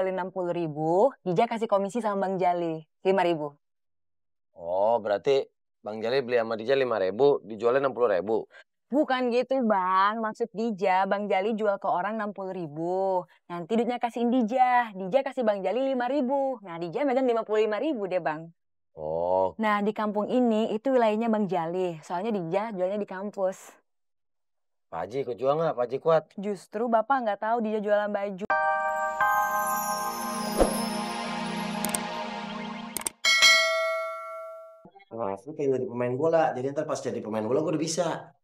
Jali 60.000, Dija kasih komisi sama Bang Jali 5.000. Oh, berarti Bang Jali beli sama Dija 5.000, dijualnya 60.000. Bukan gitu Bang, maksud Dija, Bang Jali jual ke orang 60.000. Nanti duitnya kasihin Dija, Dija kasih Bang Jali 5.000. Nah Dija megang 55.000 deh Bang. Oh, Nah di kampung ini itu wilayahnya Bang Jali, soalnya Dija jualnya di kampus. Pak Haji ikut jual nggak? Pak Haji kuat. Justru Bapak nggak tahu Dija jualan baju. Nah, aku pengen jadi pemain bola. Jadi ntar pas jadi pemain bola gue udah bisa.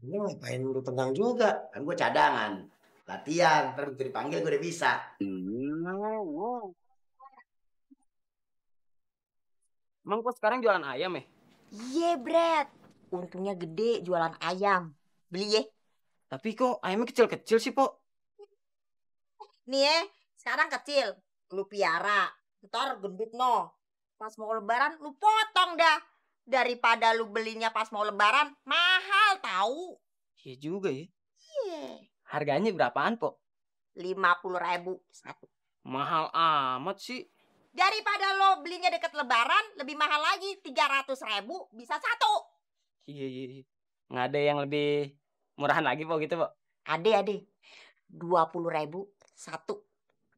Ini ngapain lu tendang juga? Kan gue cadangan. Latihan, ntar begitu dipanggil gue udah bisa. Emang kok sekarang jualan ayam ya? Iya, Brad. Untungnya gede jualan ayam. Beli ya. Tapi kok ayamnya kecil-kecil sih, Po? Nih ya, sekarang kecil. Lu piara. Ntar gendut no. Pas mau lebaran lu potong dah. Daripada lu belinya pas mau lebaran, mahal tahu. Iya juga ya. Iya. Harganya berapaan, Po? 50.000 satu. Mahal amat sih. Daripada lo belinya deket lebaran, lebih mahal lagi. 300.000 bisa satu. Iya. Nggak ada yang lebih murahan lagi, Po, gitu, Po? Ade. 20.000 satu.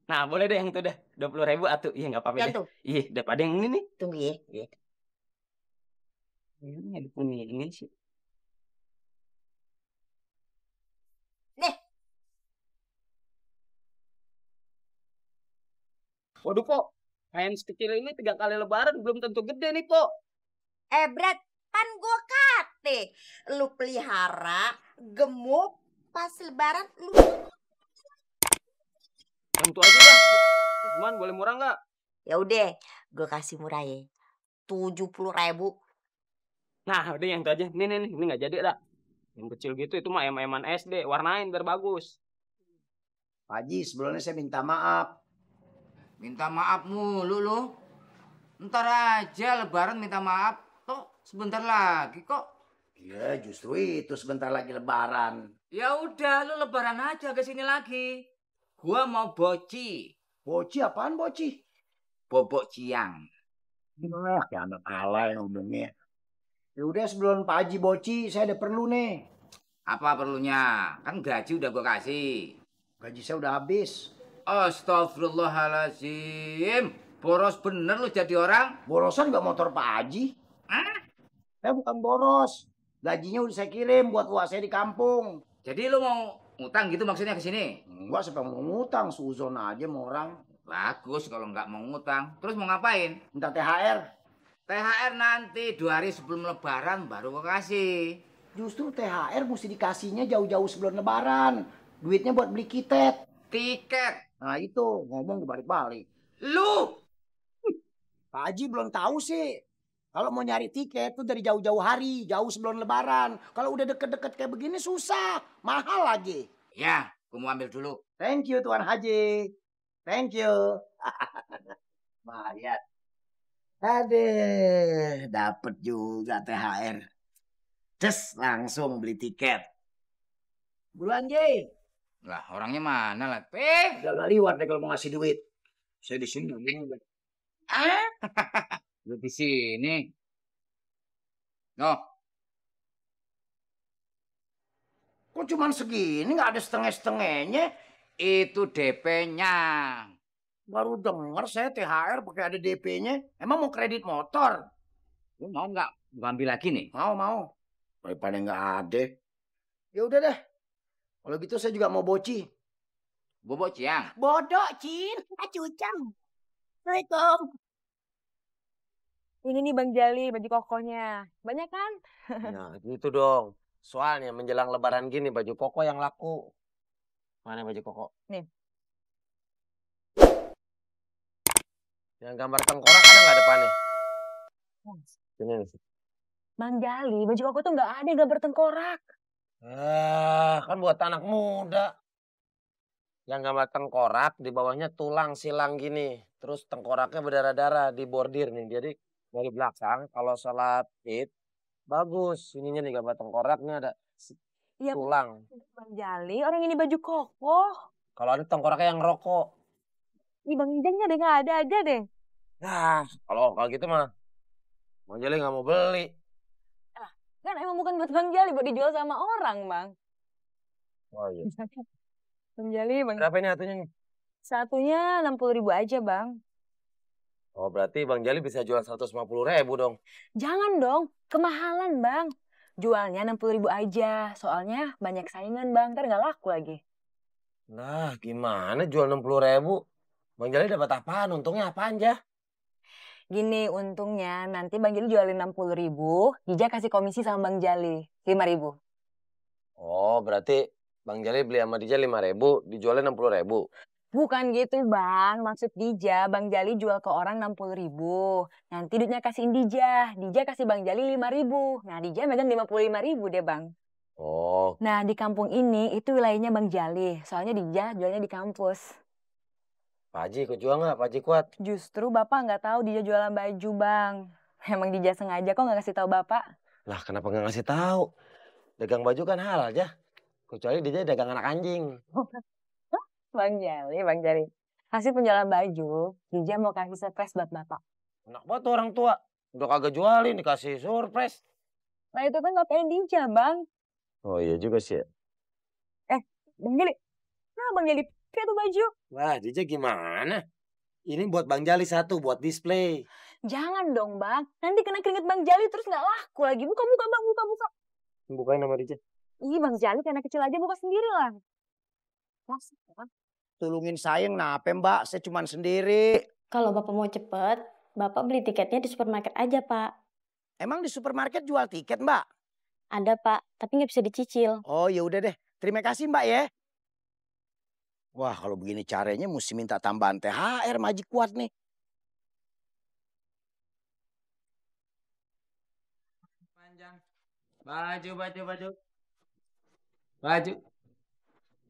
Nah, boleh deh yang itu dah. 20.000 atuh. Iya, nggak apa-apa Yang deh. tuh. Iya, daripada yang ini nih. Tunggu ya. Iya. Ini ada kuning sih. Nih. Waduh, Po. Ayam sekecil ini 3 kali lebaran belum tentu gede nih, Po. Brad, kan gue kate. Lu pelihara, gemuk, pas lebaran lu. Tentu aja dah. Cuman boleh murah nggak? Ya udah, gue kasih murah ya. 70.000. Nah, udah yang itu aja. Nih. Ini nggak jadi dah. Yang kecil gitu itu mah ayam-ayaman SD. Warnain biar bagus. Pak Haji, sebelumnya saya minta maaf. Minta maaf mulu lu. Ntar aja lebaran minta maaf. Toh sebentar lagi kok. Iya, justru itu sebentar lagi lebaran. Ya udah lu lebaran aja ke sini lagi. Gua mau boci. Boci apaan boci? Bobok ciang. Ya anak alay ngomongnya. Ya udah sebelum Pak Haji boci, saya ada perlu nih. Apa perlunya? Kan gaji udah gua kasih. Gaji saya udah habis. Astagfirullahaladzim. Boros bener lu jadi orang. Borosan nggak motor Pak Haji? Hah? Saya bukan boros. Gajinya udah saya kirim buat uang saya di kampung. Jadi lu mau ngutang gitu maksudnya ke sini? Enggak, siapa yang mau ngutang? Suzon aja mau orang. Bagus kalau nggak mau ngutang. Terus mau ngapain? Minta THR. THR nanti 2 hari sebelum lebaran baru gua kasih. Justru THR mesti dikasihnya jauh-jauh sebelum lebaran. Duitnya buat beli kitet. Tiket. Nah itu, ngomong dibalik-balik. Lu! Pak Haji belum tahu sih. Kalau mau nyari tiket tuh dari jauh-jauh hari, jauh sebelum lebaran. Kalau udah deket-deket kayak begini susah, mahal lagi. Ya, gua mau ambil dulu. Thank you Tuan Haji. Thank you. Bayar. Aduh, dapet juga THR. Des, langsung beli tiket. Buruan, Jay. Lah, orangnya mana lah? Udah gak liwat deh kalau mau ngasih duit. Saya di sini. Ah? Lu di sini. Oh, Kok cuman segini nggak ada setengah-setengahnya? itu DP-nya. Baru denger saya THR pakai ada DP-nya. Emang mau kredit motor? Lu mau nggak gua ambil lagi nih? Mau. Daripada nggak ada. Ya udah deh. Kalau gitu saya juga mau boci. Bobok ciang. Bodoh, Cin. Acucang. Assalamualaikum. Ini nih Bang Jali, baju kokonya. Banyak kan? nah gitu dong. Soalnya menjelang lebaran gini baju koko yang laku. Mana baju koko? Nih. Yang gambar tengkorak ada nggak depannya? Ini nih. Bang Jali, baju koko tuh nggak ada gambar tengkorak. Kan buat anak muda. Yang gambar tengkorak di bawahnya tulang silang gini. Terus tengkoraknya berdarah-darah di bordir nih. Jadi dari belakang kalau sholat id bagus. Ininya nih gambar tengkoraknya ada Iya, tulang. Bang Jali, orang ini baju koko. Kalau ada tengkoraknya yang ngerokok. Ih Bang Ijanya deh nggak ada aja deh. Nah, kalau gitu mah Bang Jali nggak mau beli. Kan emang bukan buat Bang Jali, buat dijual sama orang Bang. Oh iya. Bang Jali, Bang. Berapa ini satunya nih? Satunya 60.000 aja Bang. Oh berarti Bang Jali bisa jual 150.000 dong. Jangan dong, kemahalan Bang. Jualnya 60.000 aja, soalnya banyak saingan Bang, ntar nggak laku lagi. Nah gimana jual 60.000? Bang Jali dapat apaan? Untungnya apa aja? Gini untungnya, nanti Bang Jali jualin 60.000, Dija kasih komisi sama Bang Jali, 5.000. Oh berarti Bang Jali beli sama Dija 5.000, dijualnya 60.000. Bukan gitu Bang, maksud Dija, Bang Jali jual ke orang 60.000. Nanti duitnya kasihin Dija, Dija kasih Bang Jali 5.000. Nah Dija megang 55.000 deh Bang. Oh, Nah di kampung ini itu wilayahnya Bang Jali, soalnya Dija jualnya di kampus. Pak Haji ikut jual nggak? Pak Haji kuat. Justru Bapak nggak tahu Dija jualan baju Bang. Emang Dija sengaja kok nggak kasih tahu Bapak. Lah kenapa nggak ngasih tahu? Dagang baju kan halal aja. Kecuali Dija dagang anak anjing. Bang Jali. Hasil penjualan baju, Dija mau kasih surprise buat Bapak. Enak banget tuh orang tua. Udah kagak jualin dikasih surprise. Nah itu kan ngapain Dija Bang. Oh iya juga sih ya. Bang Jali, nah Bang Jali pakai tuh baju. Wah Dija gimana? Ini buat Bang Jali satu buat display. Jangan dong Bang, nanti kena keringet Bang Jali terus nggak laku lagi. Buka Bang, buka. Bukain nama Dija. Ih Bang Jali karena kecil aja buka sendiri lah. Masuk Bang. Tolongin saya kenapa Mbak? Saya cuma sendiri. Kalau Bapak mau cepet, Bapak beli tiketnya di supermarket aja, Pak. Emang di supermarket jual tiket Mbak? Ada, Pak, tapi nggak bisa dicicil. Oh ya udah deh. Terima kasih Mbak ya. Wah kalau begini caranya mesti minta tambahan THR Maji kuat nih. Panjang. Baju. Baju.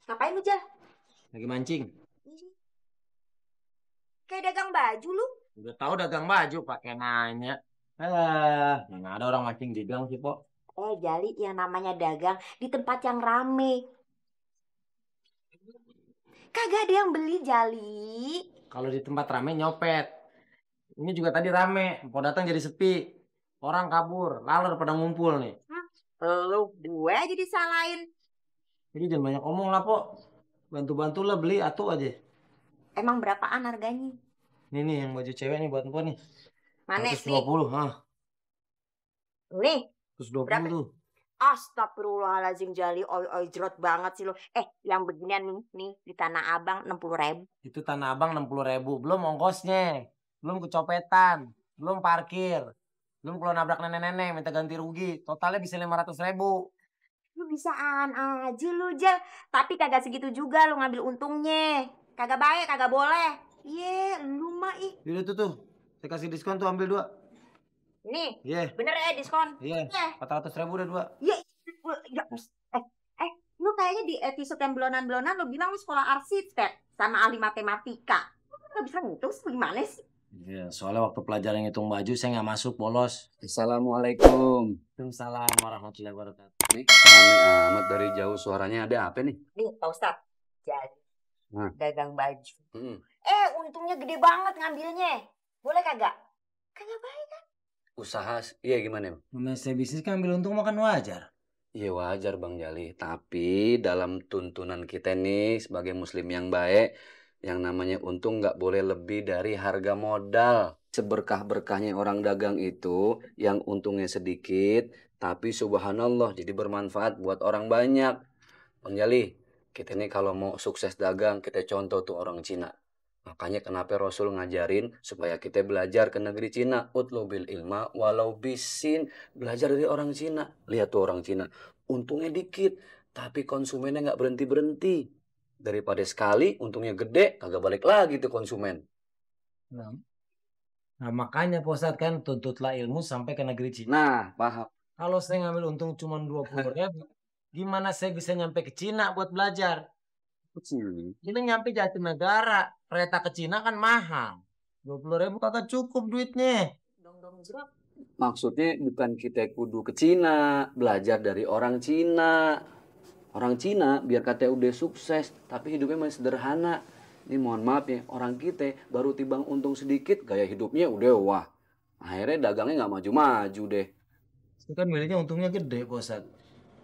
Ngapain lu, Jal? Lagi mancing. Kayak dagang baju lu. Udah tahu dagang baju pakai nanya. Mana ada orang mancing di gang sih, Pok. Jali, yang namanya dagang di tempat yang rame. Kagak ada yang beli, Jali. Kalau di tempat rame nyopet. Ini juga tadi rame, mau datang jadi sepi. Orang kabur, lalu udah pada ngumpul nih. Lu gue aja disalahin. Jadi jangan banyak omong lah, Pok. Bantu-bantu lah beli atuh aja. Emang berapaan harganya? Nih yang baju cewek nih buat Mpok nih. Mana 120, nih? Nih, 120 berapa? tuh. Astagfirullahaladzim Jali, oi jerot banget sih lo. Yang beginian nih di Tanah Abang 60.000. Itu Tanah Abang 60.000, belum ongkosnya, belum kecopetan, belum parkir, belum kalau nabrak nenek-nenek minta ganti rugi, totalnya bisa 500.000. Lu bisaan aja lu Jal, tapi kagak segitu juga lu ngambil untungnya. Kagak baik, kagak boleh. Iya, lu mah ih. Yaudah tuh, saya kasih diskon tuh ambil 2. Nih, Iya. bener diskon. Iya, 400.000 udah 2. Iya, lu kayaknya di episode yang belonan-belonan lu bilang lu sekolah arsitek sama ahli matematika. Lu gak bisa ngitung gimana sih? Iya, soalnya waktu pelajaran ngitung baju saya nggak masuk, bolos. Assalamualaikum. Waalaikumsalam warahmatullahi wabarakatuh. Nih, rame amat dari jauh suaranya. Ada apa nih? Nih, Pak Ustadz, jadi Nah. dagang baju. Hmm. Untungnya gede banget ngambilnya. Boleh kagak? Kagak baik kan? Usaha, iya gimana? Namanya saya bisnis kan ambil untung makan wajar. Iya wajar Bang Jali. Tapi dalam tuntunan kita nih sebagai muslim yang baik, yang namanya untung nggak boleh lebih dari harga modal. Seberkah-berkahnya orang dagang itu, yang untungnya sedikit, tapi subhanallah jadi bermanfaat buat orang banyak. Bang Jali, kita nih kalau mau sukses dagang, kita contoh tuh orang Cina. Makanya kenapa Rasul ngajarin supaya kita belajar ke negeri Cina. Utlubil ilma walau bisin. Belajar dari orang Cina. Lihat tuh orang Cina. Untungnya dikit. Tapi konsumennya nggak berhenti-berhenti. Daripada sekali untungnya gede. Kagak balik lagi tuh konsumen. Nah makanya Pak Ustadz kan tuntutlah ilmu sampai ke negeri Cina. Nah paham. Kalau saya ngambil untung cuma 20.000, gimana saya bisa nyampe ke Cina buat belajar? Kita nyampe Jatinegara, kereta ke Cina kan mahal. 20.000 kagak cukup duitnya. Dong jerot. Maksudnya bukan kita kudu ke Cina. Belajar dari orang Cina. Orang Cina biar katanya udah sukses, tapi hidupnya masih sederhana. Ini mohon maaf ya, orang kita baru tibang untung sedikit, gaya hidupnya udah wah. Akhirnya dagangnya nggak maju-maju deh. Itu kan miliknya untungnya gede, Pak Ustadz.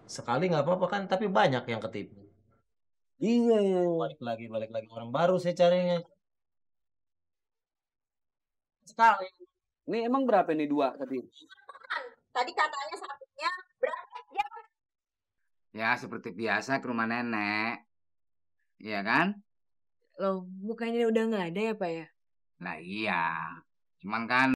Sekali nggak apa-apa kan, tapi banyak yang ketipu. Iya. Balik lagi. Orang baru saya carinya. Sekali. Ini emang berapa nih 2 tadi? Tadi katanya satunya berapa ya? Ya seperti biasa ke rumah nenek. Iya kan? Loh, bukannya udah nggak ada ya Pak ya? Lah iya. Cuman kan